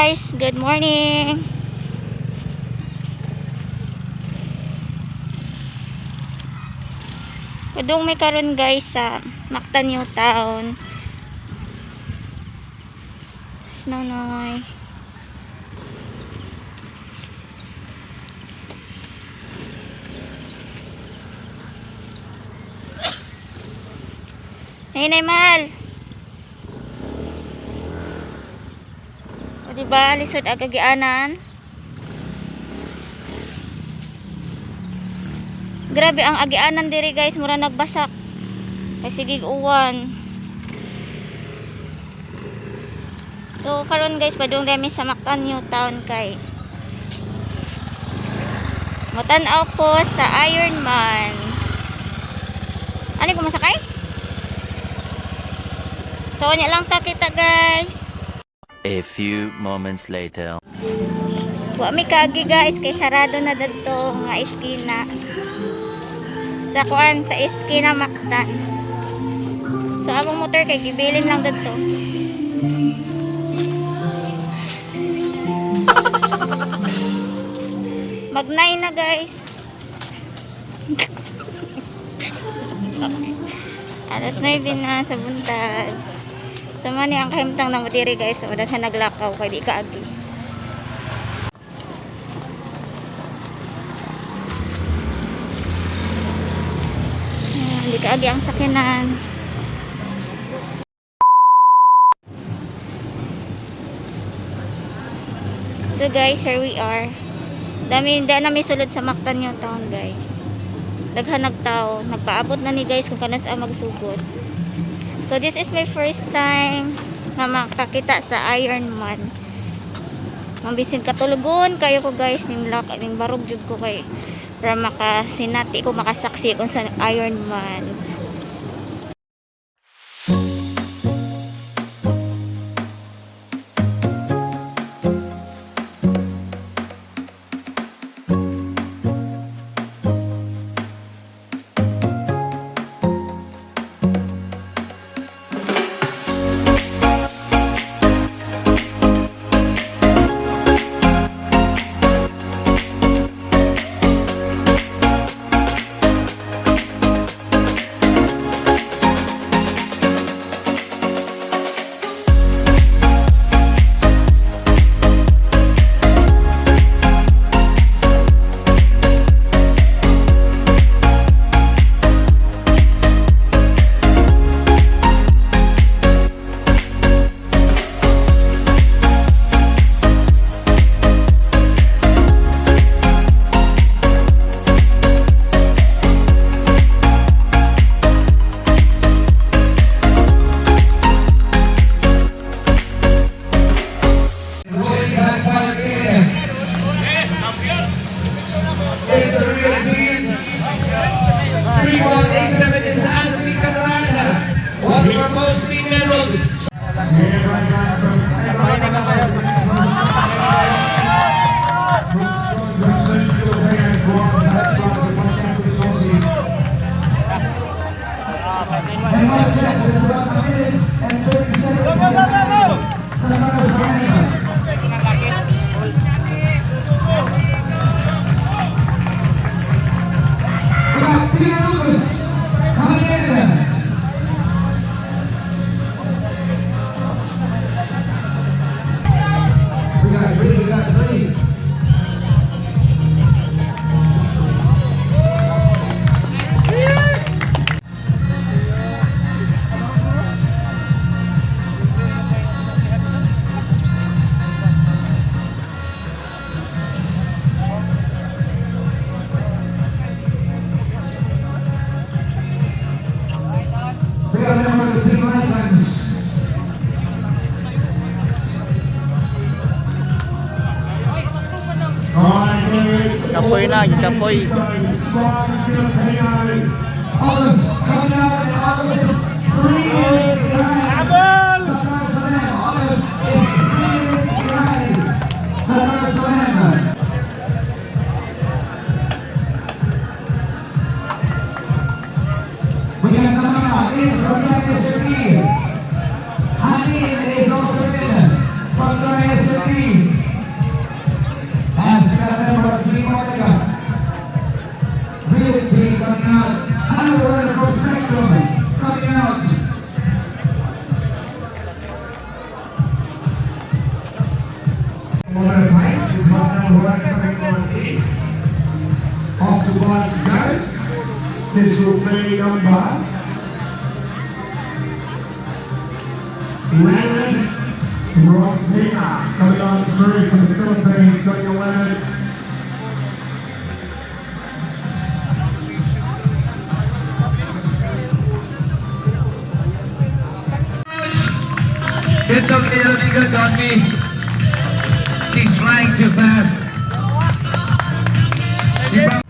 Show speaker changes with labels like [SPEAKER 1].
[SPEAKER 1] Guys, good morning. Kudong may karon, guys, sa Mactan New Town. Snow noy. Nay, mahal. O, diba? Lisod agagianan. Grabe ang agianan diri, guys, mura nagbasak. Kay sige uwan. So karon, guys, padung dami sa Mactan New Town kay motan-aw ko sa Iron Man. Ano ko masakay? So nya lang ta kita, guys.
[SPEAKER 2] A few moments later.
[SPEAKER 1] Wa mi kaagi, guys, kay sarado na dadto nga iskina. Sa kuan, sa iskina Mactan. So among motor kay gibilin lang dadto. Mag 9 na, guys. Alas 9 na sa buntag. So man ni ang kahimtang na mo diri, guys. So daghan naglakaw kay di kaagi. Ayan, di kaagi ang sakyanan. So guys, here we are. Dami da na may sulod sa Mactan New Town, guys. Daghan nagtao, nagpaabot na ni, guys, kung kanas ang magsugod. So this is my first time nga makakita sa Iron Man. Mabisin katulugon kayo ko, guys, ning lak ning barog jud ko kay para makasinati ko, makasaksi kung sa Iron Man.
[SPEAKER 3] Rolling back by in. It's a real team. 3187 is Anthony Camarana. One of our most medaled.
[SPEAKER 4] Go, go, go, go, go!
[SPEAKER 3] We got Tina Lucas coming in. We got ready, we got ready. We got a member of the team Icons.
[SPEAKER 5] Kapoy na, kapoy.
[SPEAKER 3] August coming out and August is 3 minutes behind. August is 3 minutes behind. Sakar Salam. We got Namana in from China City. Hanin is also in from China City. Right coming on in. Off the ball guys. This will play number Leonard Rodena coming on through from the Philippines, going 11.
[SPEAKER 6] It's okay, Rodrigo got me. He's flying too fast. He